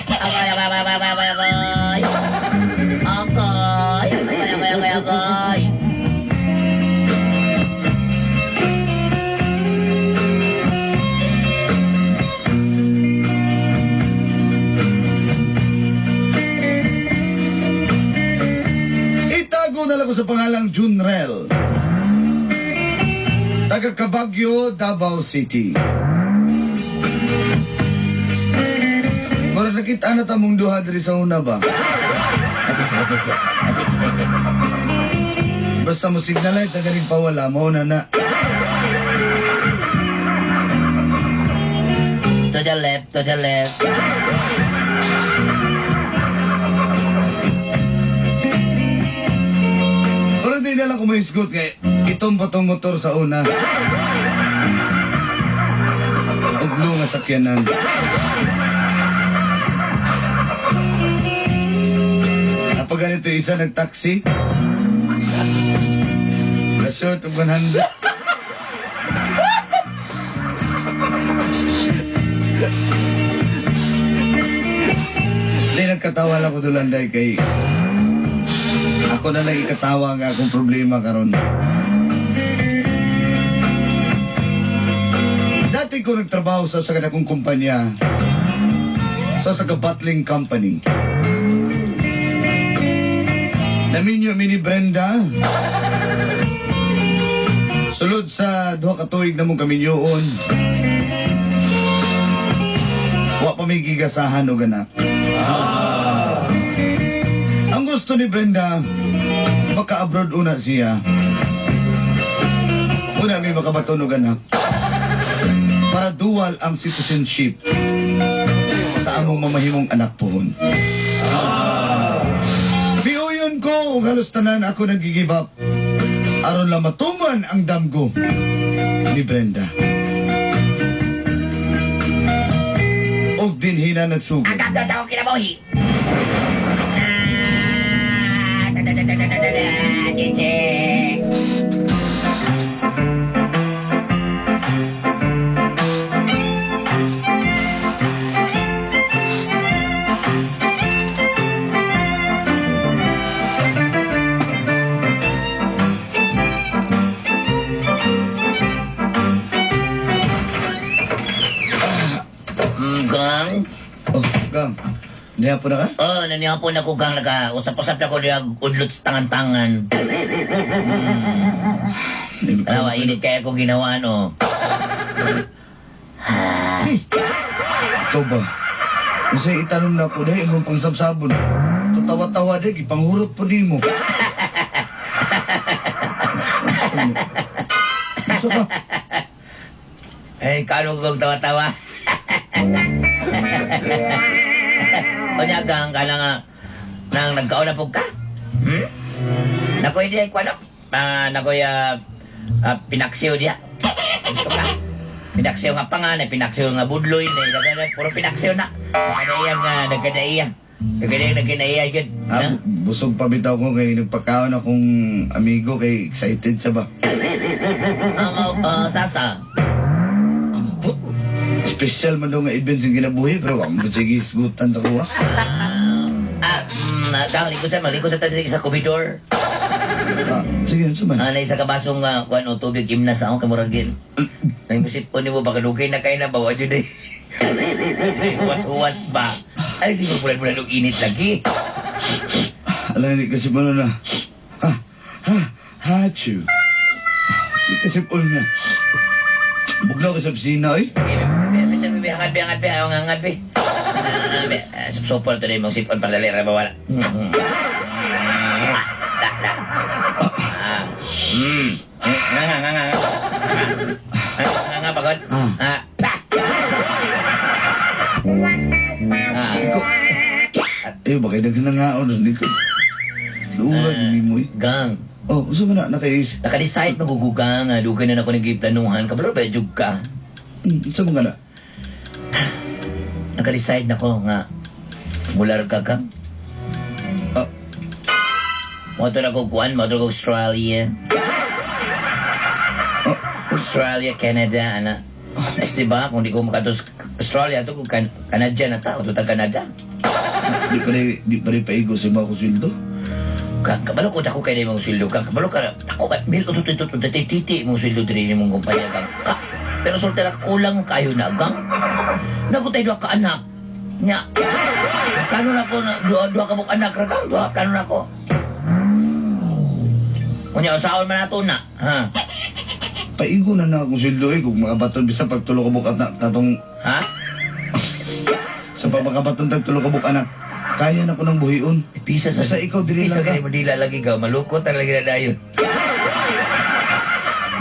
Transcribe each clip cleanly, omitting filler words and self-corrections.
Agay, agay, agay, agay, agay, agay. Agay, agay, agay, agay, agay. Itago na lang ko sa pangalang Junrel. Taga Cabagyo, Davao City. Mura nakita na tamong duha diri sa una ba? Basta mo signalite na ganing pawala, mao na na. To the left, to the left. Pero di na lang ko mahisgot kay itong patong motor sa una. Og blue nga sakyanan. Kapag ganito isa nagtaxi, na short of 100. Hindi, nagkatawa lang ko dulanday kay ako na lang ikatawa nga akong problema karon. Dati ko nagtrabaho sa sa akong kumpanya sa bottling company. Naminyo mi ni Brenda. Sulod sa duha ka tuig na mong kaminyoon. Wa pa may gigasahan og anak. Ang gusto ni Brenda, maka-abroad una siya. Una may makabaton og anak. Para dual ang citizenship sa among mamahimong anak pohon. Biuyon ko ug halos tanan ako nag-give up. Aron lang matuman ang damgo ni Brenda. Og dinhi na nagsugod. Ang ganda sa akong kinabuhi. Ah, da, da, da, da, da, da, da, chichi. Gang? Oh, Gang. Niya po na ka? Oh, nanihapon ako, gang, naka usap-usap na ko niya udlot sa tangan-tangan. Alawa, init kaya ko ginawa, no? Ikaw ba? Kasi itanong na ako dahil imong pangsabsabon. Tatawa-tawa dahil, ipanghurot po di mo. Gusto ka? Eh, kano kong tawa-tawa? Unya, gang, kana nga, nang nagkaon na po ka? Hmm? Nakoy di ay kuwan, no? Ah, nakoy, pinaksiw diya. Gusto ka? Pinaksiw nga panganay, pinaksiw nga budloy, na, nagkada, puro pinaksiw na. Nagkadaiya nga, nagkadaiya. Nagkadaiya, nagkadaiya, yun. Ah, busog pa bitaw ko kay nagpakaon akong amigo kay excited siya ba? Sasa. Ambot. Special man daw nga event sa kinabuhi pero ambot sige isgutan sa kuha. Gang, lingkod sa, maglingkod sa tadi sa komidor. Ah, sige, ano man? Ah, na isa ka basong nga, kuan o tubig gimnas ako kamuragin. Nang musip po nimo baka dugay na kay na ba wa jud eh. Uwas-uwas ba? Ay siguro bulan-bulan og init lagi. Alam, hindi kasi pa na. Ha, ha, ha, chu. Hindi kasi po na. Buglaw ka sa opisina, oy. Be, be, be, hangat be, hangat be, ayaw hangat be. Ah, be, supsupol to mong sipon para dali ra mawala. Da, da. Ah. Nga, nga, nga, nga. Nga, nga, nga, pagod. Ah. Ah. Pa. Ah. Ikaw. Eh, baka nagnangaon rin ikaw. Luurag, hindi mo eh. Gang. Oh, usa man na, naka-is. Naka-decide magugugang, dugay na nako nagiplanuhan. Kabalo ba, jug ka? Unsa man ka na? Naka-decide na ko nga mular ka ka. Ah. Mo to na ko kuan, mo to ko Australia. Ah. Australia, Canada, ana. At least, di ba, kung di ko makatos Australia, to ko Canada na ta, to ta Canada. Di pa rin paigo sa mga sweldo. Kang kabalo ko dako kay mong sweldo kang kabalo ka ako ba mil utot utot utot titi mong sweldo diri mong kumpanya kang ka. Pero sulti ra kulang kayo na gang. Nagutay duha ka anak. Nya. Plano na ko na duha duha ka mong anak ra kang duha plano na ko. Unya usaon man nato na, ha? Paigo na na akong sweldo eh. Kung makabaton bisa pag tulo ka buk anak tatong Ha? sa pa makabaton tag tulo ka buk anak. Kaya na ko ng buhion. Pisa sa Basta ikaw dili pisa lang ka. kay mo dila lagi ka malukot ang lagi na dayon.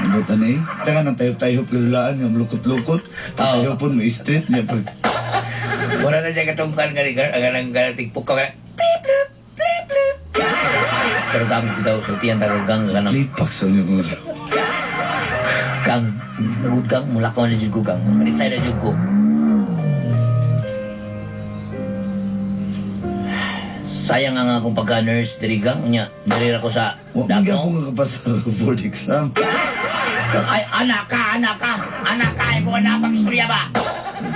Buta na eh. Taka nang tayo-tayo kalulaan nga malukot-lukot. Oo. Tayo po may street niya pag Wala na siya katungkan gani ka ang tigpok ka. Plip plip plip plip. Pero gang bitaw sultian ta gang kanang lipak sa niyo kung sa. gang good gang mulakaw na jud ko gang. Resign na jud ko. Sayang ang akong pagka-nurse diri gang nya. Diri ra ko sa Wa man Davao. gyapon ka kapasar og board exam. Gang ay anak ka, anak ka, anak ka, ikaw na pag-istorya ba?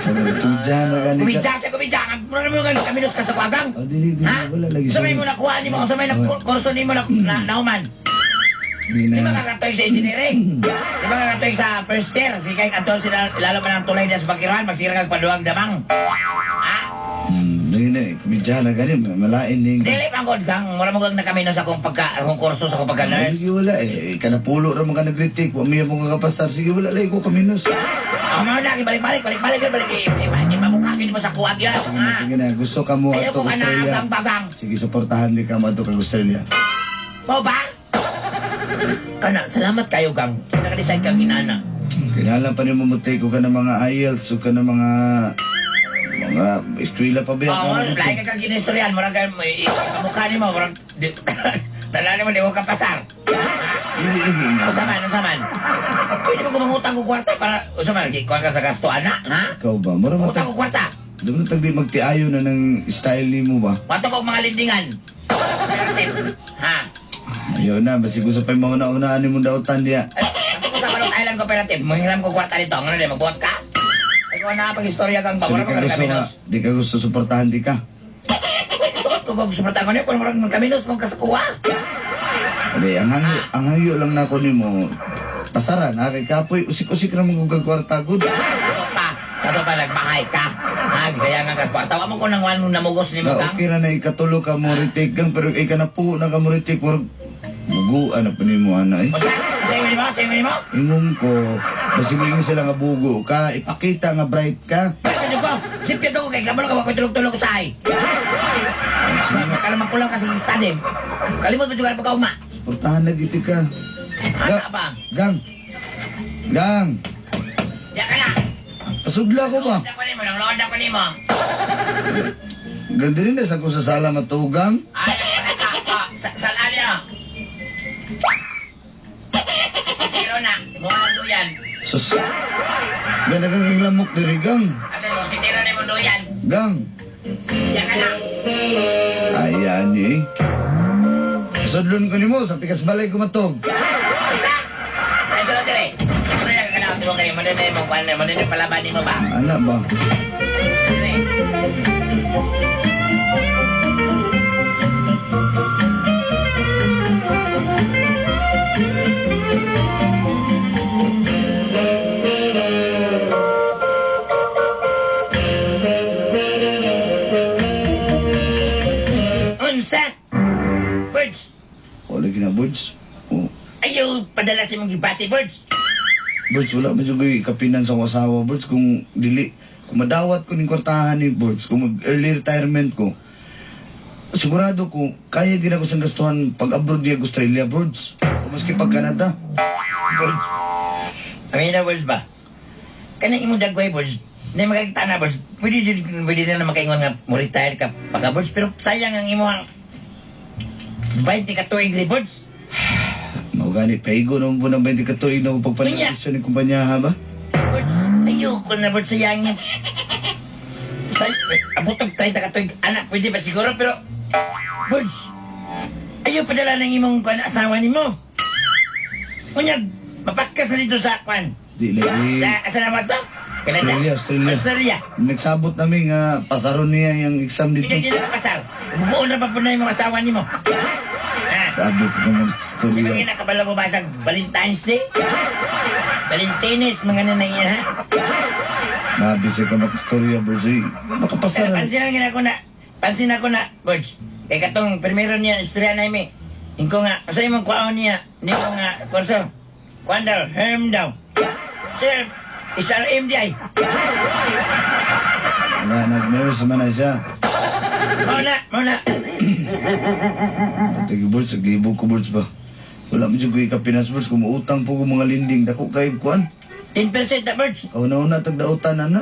Kumidya na gani ka. Kumidya siya, kumidya. Mura mo gan kaminos ka sa kwagang. Oh, dili, dili, Ha? wala lagi Sa may mo nakuha ni mo, sa may na kurso ni mo na, na nauman. Di Di ba na. kakatoy sa engineering? Di ba kakatoy sa first year? Si kay adto sila lalo pa ng tulay na sa bakiran, magsira kag paduang damang. Ha? Dili na, kumidya na gani, malain ning. Dili pa god gang, mura mo gang nakaminos akong pagka akong kurso sa akong pagka-nurse. Sige wala eh, kanapulo ra man ka nag-retake, wa miya mo ka kapasar, sige wala lagi ko kaminos. Ako mo na balik-balik, balik-balik, balik ipamukha kini mo sa kuwag yun. Sige na, Ha? sige na, gusto ka mo Ayaw ato ko ka na Australia. ang bagang. Sige, suportahan di ka mo ato kag Australia. Mo ba? Kana, salamat kayo gang. Naka-decide kang inana. Kinahanglan pa nimo mo take og ka ng mga IELTS o ka ng mga eskwela pa ba yan? Oo, oh, lahi ka kang ginistoryan. Murag ka, ipamukha ni mo, murag, nalala mo, di ko kapasar. Dili, dili. Usaman, usaman. Pwede mo kumangutang ko kwarta para, usaman, kuha ka sa gasto, anak, ha? Ikaw ba? Mura man Utang tag, ko kwarta. di ba tag di magtiayo na ng style nimo ba? Wato ko mga lindingan. Cooperative. Ha? Ayaw na, basi gusto pa yung mga una-unaan ni mong dautan niya. Ato ko sa Balot Island Cooperative, manghiram ko kwarta dito. Ano din, magbuhat ka? Ikaw na, pag-istorya kang So, ba? di ka gusto nga, di ka gusto suportahan di ka. Suot ko kung suportahan ko niyo, kung murag ng kaminos, mong kasakuha. Abi, ang hangyo lang na ako nimo. Pasaran, ha? Kay kapoy, usik-usik ra man kung kwarta gud. Sa to pa, nagmahay ka. Ha, gisayangan ka sa kwarta. Wa mo ko nang wan namugos ni mo Na, kang. okay ra na ikatulo ka mo retake gang, pero ika na po na ka mo retake, murag muguan na pa nimo ana eh. Usa, usa mo nimo, usa mo nimo. Ingon ko, basi mo ingon sila nga bugo ka, ipakita nga bright ka. Pero ko, sipyat ako kay kabalo ka wa ko tulog-tulog sa ay. Sige nga, Kala makulang kasi sa stadim. Kalimot mo juga pagkauma. suportahan na giti ka. Ana ba? Gang! Gang! Ya ka na. Pasudla ko ba? Load ako nimo, nang load ako nimo. Ganda rin na sa ko sa sala matugang. Ay, wala ka. Ah, sa salaan niyo. Mosquitero na. Mo ang duyan. Sus. Ganda kang lamok diri gang. Ate, mosquitero na imong duyan. Gang. Ya ka na. Ayan eh. Pasudlon ko nimo sa pikas balay kumatog. Isa. Ay, sulod dire. Ano yan ka na? Di mo kayo. Manunay mo. Kuan na. Manunay palaban nimo ba? Ana ba? Dire. Unsa? Birds. Wala kina birds. Oh. Ayaw, padala sa imong gibati, birds. Birds, wala man jud ko'y kapinan sa akong asawa, birds. Kung dili, kung madawat ko ning kwartahan ni birds, kung mag early retirement ko, sigurado ko, kaya gina ko siyang gastuhan pag abroad niya Australia, birds. O maski pag Canada. Birds. Ang ina, birds ba? Kanang imong dagway, birds. Hindi makakita na, birds. Pwede, pwede na makaingon nga mo retire ka pagka, birds. Pero sayang ang imong 20 ka tuig, ri, birds. Mao gani, paigo naman po ng 20 ka tuig na kung pagpanegosyo ni kumpanya, ha ba? Birds, ayoko na, birds. Sayang yan. Say, abot og 30 ka tuig. Anak, pwede ba siguro, pero birds, ayaw padala ng imong kuan asawa nimo. Unyag, mapakas na dito sa kwan. Di lagi. Sa, asa na ba to? Canada? Australia, Australia. Australia. Nagsabot nami nga pasaron niya yung exam dito. Hindi ka pasar. Bubuon na pa po na yung mga asawa nimo. Ha? Grabe po ka Di ba mag-istorya. ginakabalo mo ba sa Valentine's Day? Valentines, mga nanay yan, ha? Grabe siya ka mag-istorya, Birds. Uy, Pero makapasar. pansin ang ginako na, pansin ako na, Birds. Kay katong primero niya, istorya na imi. Ingko nga, sa imong kuwaon niya, ni ko nga, kurso. Kuwan daw, herm daw. Sir, SRM di ay. Wala, nag-nurse man na siya. Mao na, mao na. Tagi Birds, naglibog ko, Birds ba? Wala mo dyan ko ikapinas, Birds. Kung mautang po ko mga linding, dako kayo, kuan. 10% na, Birds. Kauna-una, tagdautan na na.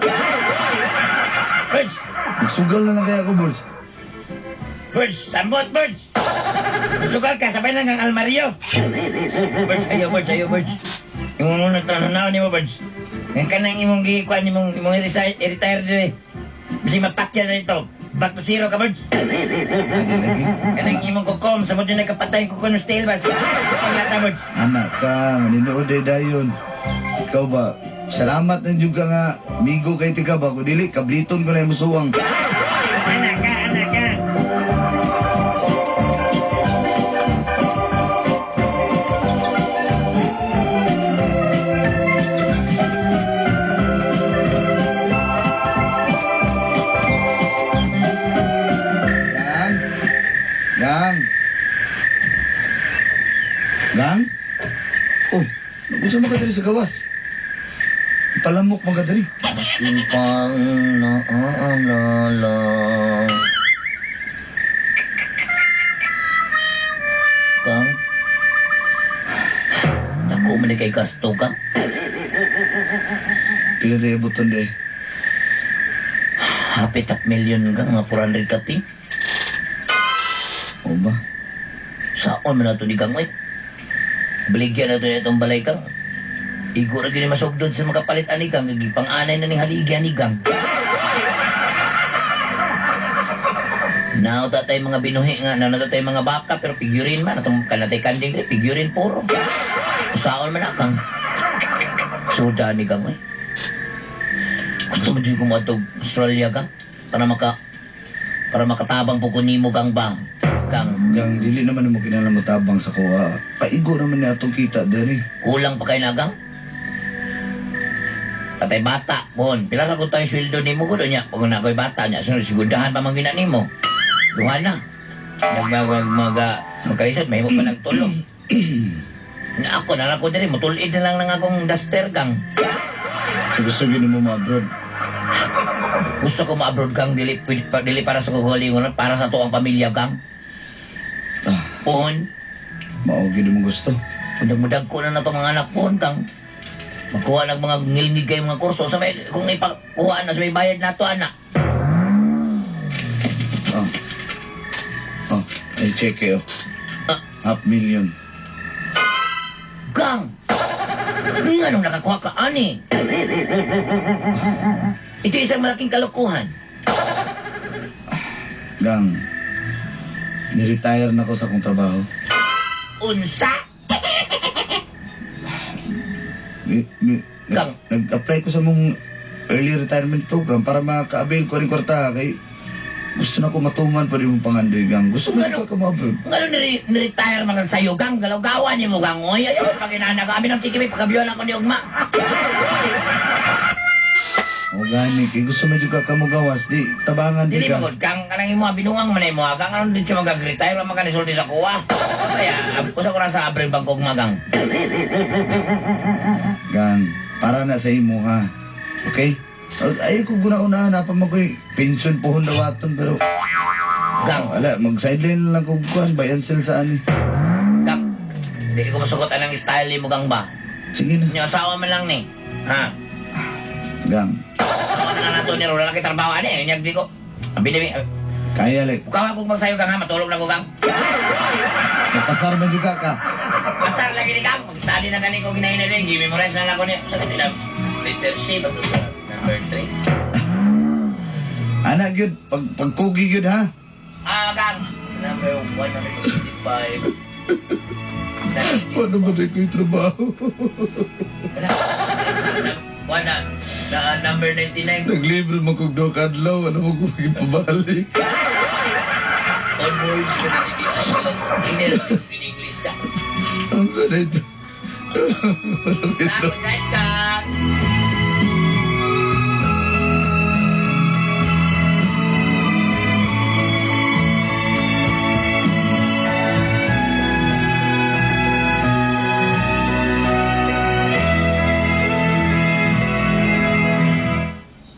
Birds, Nagsugal na lang kaya ako, Birds. Birds, sambot, Birds. Sugal ka, sabay lang ang almaryo. Birds, ayaw, Birds, ayaw, Birds. Yung una tanong ni mo, Birds. Ngayon ka nang imong gikuan, imong, imong i-retire dili. Basi mapakya na ito. Back to zero ka, Birds. Lagi, lagi. Kanang imong kukom, sa mo din nagkapatay yung kukom ng steel bus. Sa panglata, Birds. Anak ka, maninood ay dayon. Ikaw ba? Salamat na juga nga, migo kay tika ba? Kung dili, kabliton ko na yung musuwang. Anak ka, anak ka. Gang? Gang? Gang? Oh, nagusa mo ka diri sa gawas. Palamok mo ka diri. Aking pang naaalala. Kang? Naku, man kay gasto ka. Pila day abuton day. Hapit half million kang, mga 400 kapi. O ba? Saon man na ito ni Kang, oy. Baligyan na ito na itong balay kang. Igo ra gyud ni masugdod sa makapalit ani kang, gipang-anay na ning haligya ni Kang. Now tatay mga binuhi nga, now tatay mga baka, pero figurin man, atong kanatay kanding rin, figurin puro. Usaon man akang. Suda ni Kang, oy. Gusto mo dyan kumatog Australia kang? Para makatabang po ko nimo kang ba? Kang, Gang, dili naman mo kinahanglan mo tabang sa kuha. Paigo naman ni atong kita diri. Kulang pa kay nagang? Patay bata, bon. Pila ra ko tayo sweldo nimo ko niya. Pag na ako'y bata niya, sunod sigundahan pa man gina nimo. Duha na. Nag mag mag mag magkalisod, mahimo pa nagtulog. Na ako, nara ko diri, mutulid na lang ng akong duster gang. So gusto gyud mo ma-abroad. Gusto ko ma-abroad gang, dili, dili para sa kagalingon, para sa tuang pamilya gang. Ah, Pohon, mao gyud mo gusto. mudag-mudag ko na na itong mga anak pohon kang. Magkuha ng mga ngilngig kay mga kurso sa may, kung ipakuha na sa may bayad na to anak. Oh. Oh, ay check oh. Ah. Half million. Gang! Nga nung nakakuha ka, ani? Ito isang malaking kalokohan. Gang, ni-retire na ako sa akong trabaho. Unsa? Gang. Nag-apply ko sa mong early retirement program para maka-avail ko rin kwarta kay gusto na ko matuman pa rin mong pangandoy, gang. Gusto mo Ano? na ka ma-abroad. Nga nung niretire man lang sa'yo, gang, galaw-gawan niyo mo, gang. Oy, ayaw, pag inaanak kami ng sige, may pagkabiyon ako ni Ugma. O gani, kay gusto mo ka kamugawas, di tabangan di Dili ka. magod, gang, kanang imo, binungang man imo, gang, anong di siya mag-retire, man ka nisulti sa kuwa. Kaya, usa ko na sa Abril Bangkok magang. Gang, para na sa imo ha. Okay? Ay ko guna-unahan na pa mo ko'y pension pohon dawaton pero Gang, ala mag sideline na lang ko kuan buy and sell sa ani. gang, dili ko masugot anang style mo, gang ba? Sige na. Inyo asawa man lang ni. Ha? Gang, Ako na nga nato ni wala na trabaho ani, unyag di ko. Ang binili, kaya like bukaw ako magsayo kang ha, matulog na ko kang. mapasar man juga ka. Pasar lagi ni kang, mag-study na gani ko ginahin na rin, memorize na lang ko niya. Sa kanila, letter C ba to sa number 3? Ana gyud pag pagkugi gyud ha. Ah, kang, sa number 155. Paano ba ko yung trabaho? Wala. Wala na number 99. Naglibre man kog duha ka adlaw, ano mo kung ipabalik. Onwards ko na hindi. In English ka. Ang sana ito. Good night, Kang.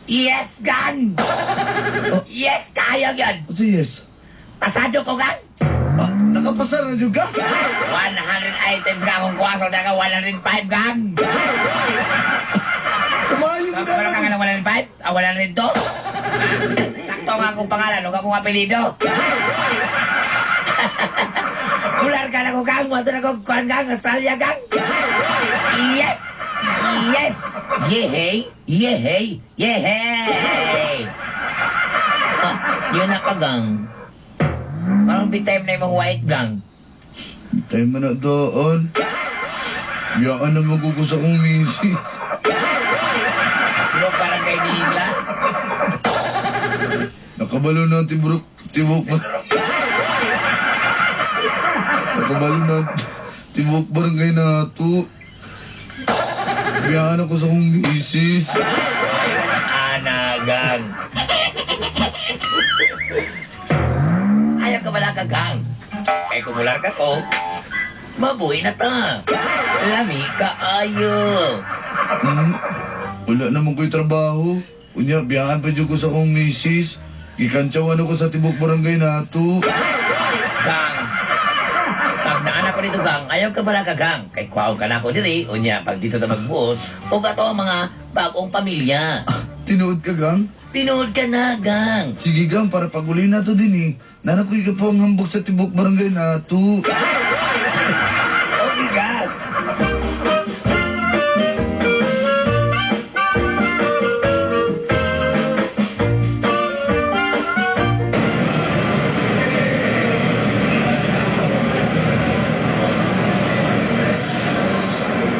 Yes, gang! Oh. Yes, kaya yan! Ano yes? Pasado ko, gang! Ah, nakapasar na juga? 100 items ka akong kuha, so ka 105, gang! Kumayo ko na Wala ka lang. nga ng 105? Ah, 102? Sakto nga akong pangalan, huwag akong apelido. Mular ka na ko, gang! Wato na ko, kuhan, gang! Australia, gang! Yes! Yes! Yehey! Yehey! Yehey! Ah, yun na ka, gang. Parang big time na yung mga white, gang. Tayo man na doon. Biyaan na magugus akong misis. Sino parang kay Nigla? Nakabalo na ang tiburok, tibok ba? Nakabalo na tibok barangay na to. Biyaan ako sa akong misis. Ana, gang. Ayaw ka wala ka, gang. Kaya kumular ka ko, mabuhi na ta. Lami ka ayo. Wala naman ko'y trabaho. Unya, biyaan pa dyan ko sa akong misis. Ikantsawan ako sa tibok barangay na to. Gang, pag naanak ko dito, gang, ayaw ka wala ka, gang. Kay kuwaon ka na ako diri. Unya, pag dito na magbuot, o ka to ang mga bagong pamilya. Tinuod ka, gang? Tinuod ka na, gang. Sige, gang, para pag-uli na to din eh. Nana ko'y ka pa ang hambog sa tibok barangay na to. Okay, gang.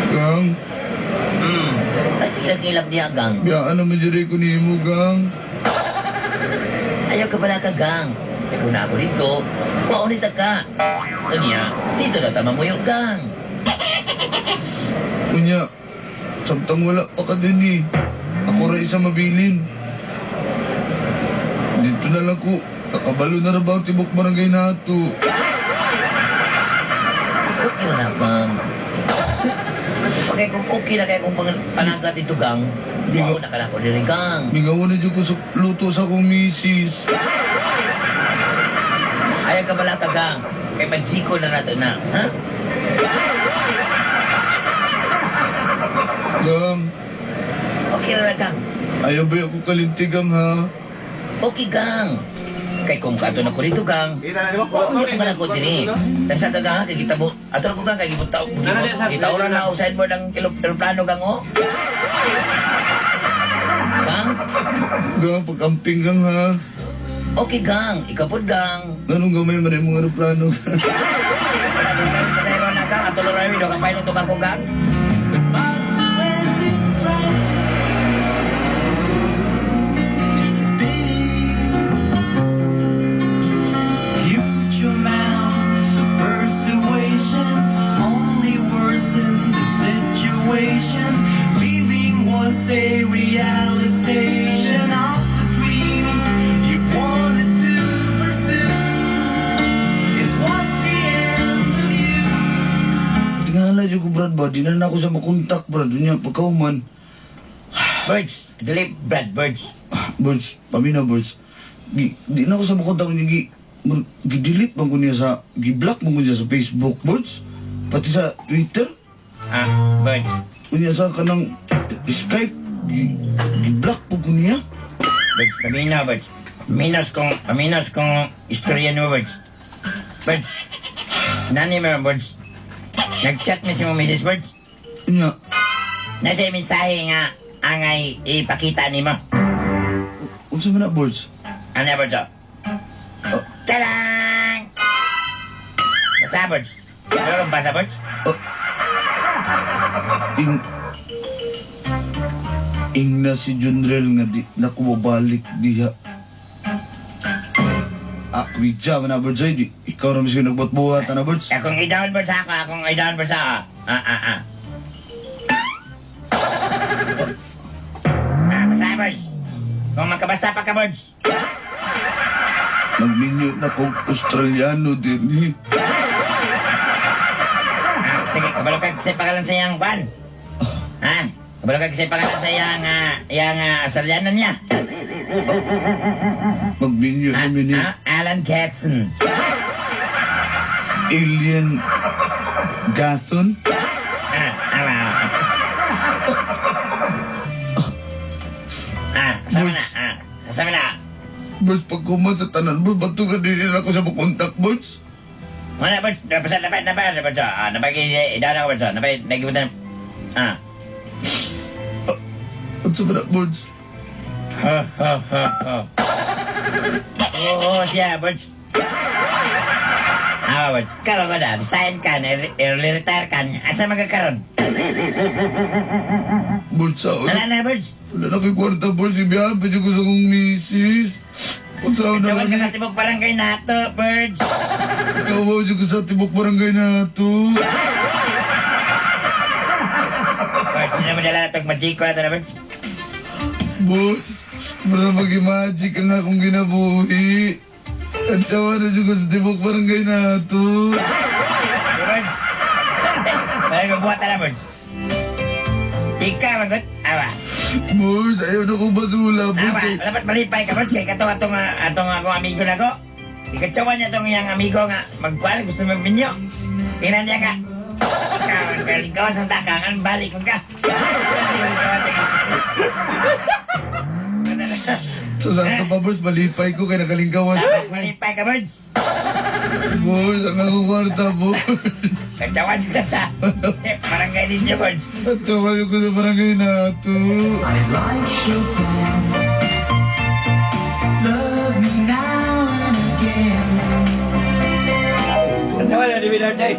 Gang, Ay, sige lang ilap niya, gang. biyaan naman dyan ko nimo, gang. Ayaw ka pala ka, gang. Ikaw na ako dito. Maunit ka. Unya, dito na tama mo yung gang. Unya, samtang wala pa ka din eh. Ako ra isa mabilin. Dito na lang ko. Nakabalo na ra ba ang tibok barangay na to? Okay na, gang. Okay, kung okay na kaya kung panagat dito, gang. Bigo. Wow, na ko diri, gang. Mingawan na dyan ko sa luto sa akong misis. Ayaw ka pala ka, gang. Kay Pansiko na nato na, ha? Gang, Okay na, gang. ayaw ba ako kalintigang ha? Okay, gang. Kay kung kato na ko dito, gang. Oo, hindi ko man ako diri. Tansa ka, gang, kay kita mo. Ato ko, gang, kay gibutaw. Gitawra na ako signboard ang eroplano, gang, oh. Gang, Gang, pag-amping gang ha? okay, gang. Ikaw po, gang. Anong gamay man yung mga aeroplano? Sabi ka sa na, gang. Ato lang namin, ka pilot ko, gang. Huge amounts of persuasion only worsen the situation. Leaving was a realization of the dream you wanted to pursue. It was the end of you. Tingala dyan ko, Brad ba? Di na na ako sa makontak, Brad. Unya, pagkauman. Birds, dili, Brad, birds. Birds, pamina, Birds. Di na ako sa makontak. Unya, gi-delete man ko niya sa, gi-block man ko niya sa Facebook, Birds. Pati sa Twitter. Ah, birds. Unya sa kanang Skype, gi-block po ko niya. Birds, pamina, birds. Paminas kong istorya ni birds. Birds, nani meron, birds. Nag-chat mi si mo, Mrs. Birds. Unya, Nasa yung mensahe nga angay ipakita ni mo. unsa man na, Birds? Ano ya, birds, oh? Oh. Tadang! Basa, birds. Ano basa, birds? Oh. In, Ingna si Junrel nga di na ko mabalik diha. Ah, kumidya man na, Birds, ay, di. Ikaw naman siya nagbuhat-buhat, ana, Birds. Akong i-down, Birds, ako. Akong i-down, Birds, ako. Ah, ah, ah. Ah, basta, Birds. Kung magkabasa pa ka, Birds. Magminyo na kong Australiano din, eh. Ah, sige, kabalo ka kasi pangalan sa iyang kwan. Ha? Kabalo ka kasi pangalan sa iyang, iyang Australiano niya. Magminyo Ah, na ni ah, Alan Ketson. Alien Gathon. Ah, tama. Ah, kasama na. Ah, kasama na. Birds, pag kuman sa tanan, Birds, bato ka din ako sa makontak, Birds. Wala, Birds. Basta, napay, napay, Birds. Ah, napay, idaan ako, Birds. Napay, nagibutan. Ah. At sa ba na, Birds? Ha, ha, ha, ha. Oo, siya, Birds. Ah, Birds. Karon ba na? Resign ka, early retire ka. Asa magkakaroon? Birds, sa Wala na, Birds. Wala na ko'y kwarta, Birds. Ibiyahan pa dyan ko sa kong misis. Kung saan na Katsawan ka sa tibok barangay nato, Birds. Kawaw dyan ko sa tibok barangay na to. Birds, hindi mo dala itong majiko na to na, Birds. Boss, para mag-magic ang akong ginabuhi. At tsawa na dyan ko sa tibok barangay na to. Hey, Birds. Ay, mabuhat na, Birds. Ikaw, magot. Awa. Boss, ayaw na kong basula, boss. Awa. Dapat malipay ka, Birds. Kaya katong atong, atong akong amigo na ko. Ikatsawan niya itong iyang amigo nga magkuhan, gusto magminyo. Tingnan niya ka. Ikaw, ang kalingkawas ng takangan, balik mo ka. Sa sakto pa, boss, malipay ko kay nakalingkawas. Dapat malipay ka, Birds. Boss, ang akong kwarta, boss. Katsawan ka sa barangay ninyo, Birds. At tsawa ko sa barangay na to. I like Chopin. Love me now and again. Katsawan na, di Lord, eh.